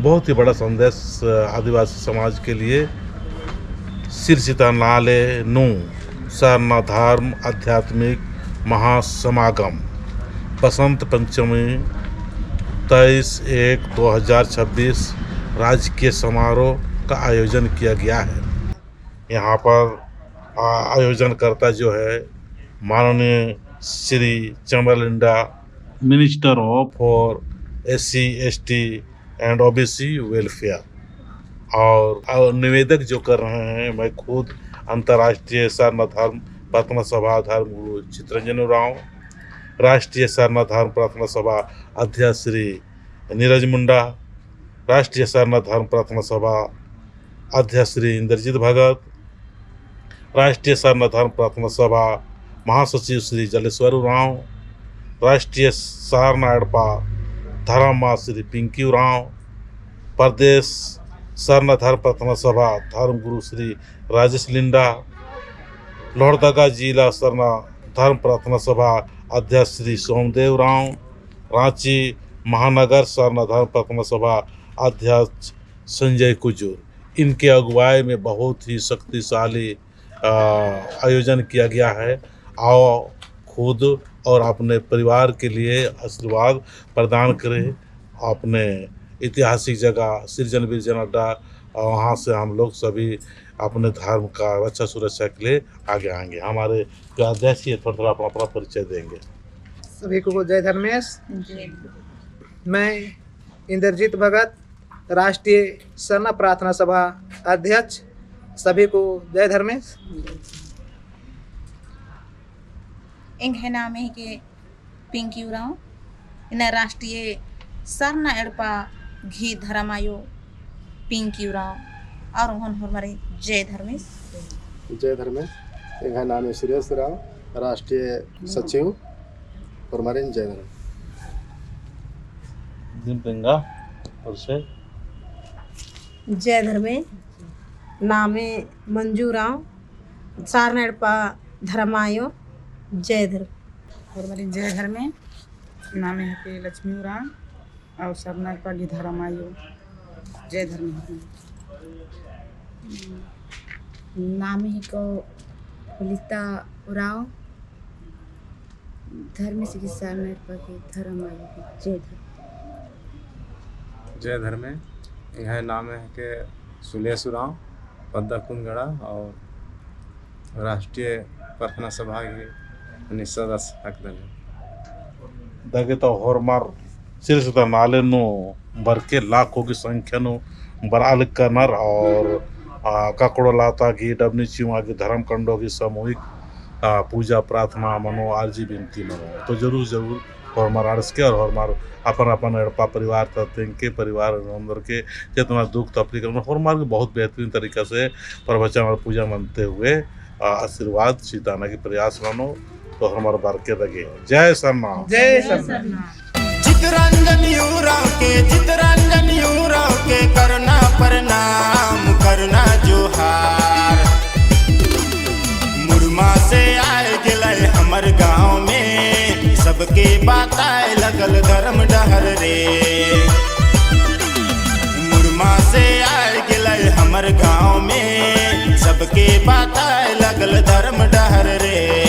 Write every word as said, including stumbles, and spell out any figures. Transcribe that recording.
बहुत ही बड़ा संदेश, अ, आदिवासी समाज के लिए। सिरसिता नाले नू सरना धर्म आध्यात्मिक महासमागम बसंत पंचमी तेईस एक दो हज़ार छब्बीस राजकीय समारोह का आयोजन किया गया है। यहाँ पर, आ, आयोजनकर्ता जो है माननीय श्री चमरा लिंडा, Minister of for S C, S T and O B C Welfare। और, और निवेदक जो कर रहे हैं, मैं खुद अंतर्राष्ट्रीय सरना धर्म प्रार्थना सभा धर्म गुरु चितरंजन उराँव, राष्ट्रीय सरना धर्म प्रार्थना सभा अध्यक्ष श्री नीरज मुंडा, राष्ट्रीय सरना धर्म प्रार्थना सभा अध्यक्ष श्री इंद्रजीत भगत, राष्ट्रीय सरना धर्म प्रार्थना सभा महासचिव श्री जलेश्वर उराँव, राष्ट्रीय सरना एड़पा धर्म माँ श्री पिंकी उराँव, प्रदेश सरना धर्म प्रार्थना सभा धर्म गुरु श्री राजेश लिंडा, लोहरदगा जिला सरना धर्म प्रार्थना सभा अध्यक्ष श्री सोमदेव उराँव, राँची महानगर सरना धर्म प्रार्थना सभा अध्यक्ष संजय कुजूर, इनके अगुवाई में बहुत ही शक्तिशाली, अ, आयोजन किया गया है। आओ, खुद और अपने परिवार के लिए आशीर्वाद प्रदान करें। अपने ऐतिहासिक जगह सिरजन बिरजन अड्डा, अ, वहाँ से हम लोग सभी अपने धर्म का रक्षा सुरक्षा के लिए आगे आएंगे। हमारे जो अध्यक्ष हैं, थोड़ा, थोड़ा अपना, अपना परिचय देंगे। सभी को जय धर्मेश। जय। मैं इंद्रजीत भगत, राष्ट्रीय सरना प्रार्थना सभा अध्यक्ष, सभी को जय धर्मेश। एंग्है नामे हिके पिंकी उराँव, इन्ना राष्ट्रीय सरना एड़पा गही धरम आयो पिंकी उराँव, और उन्होंने होरमारिन जय धर्मेश। जय धर्मेश। एंग्है नामे सुरेश उराँव, राष्ट्रीय सचिव, होरमारिन जय धर्मेश। दिन पेंगा, और से जय धर्मेश। नामे मंजू उराँव, सरना एड़पा धरम आयो, जय धर्मेश। होरमारिन जय धर्मेश। नामे हिके लक्ष्मी उराँव, और सरना एड़पा गही धरम आयो, जय धर्मेश। नामे हिके ललिता उराँव, धर्मेश गही सरना एड़पा गही धरम आयो, जय धर्मेश। जय धर्मेश। एंग्है नामे हिके सुलेश उराँव, पद्दा कुंदगड़ा, और राष्ट्रीय प्रार्थना सभा गही सदस्य हिकदन। दगे तो होरमर सिरसिता नाले नू बरके लाखों की संख्या नू बरआ लगनर और, आ, ककड़ो लाता गही, डबनी चिउआ गही, धर्म कंडो गही सामूहिक, आ, पूजा प्रार्थना मनो, आरजी बिनती मनो। तो जरूर, जरूर होरमर अंड़सके और होरमर अपन अपन एड़पा परिवार ता तेंगके, परिवार अंदर के जेतना दुख तकलीफ रअनर, होरमर के बहुत बेहतरीन तरीका से प्रवचन और पूजा मनते हुए, आ, आशीर्वाद चिताना की प्रयास ननो। तो होरमर बरके दगे। जय सरना। जय सरना। चितरंजन उराँव के, चितरंजन उराँव के करना प्रणाम, करना जोहार। मुड़मा से आए गेलै हमर गाँव में, सबके बताए लगल धर्म डहर रे। मुड़मा से आए गेलै हमर गाँव में, सबके बताए लगल धर्म डहर रे।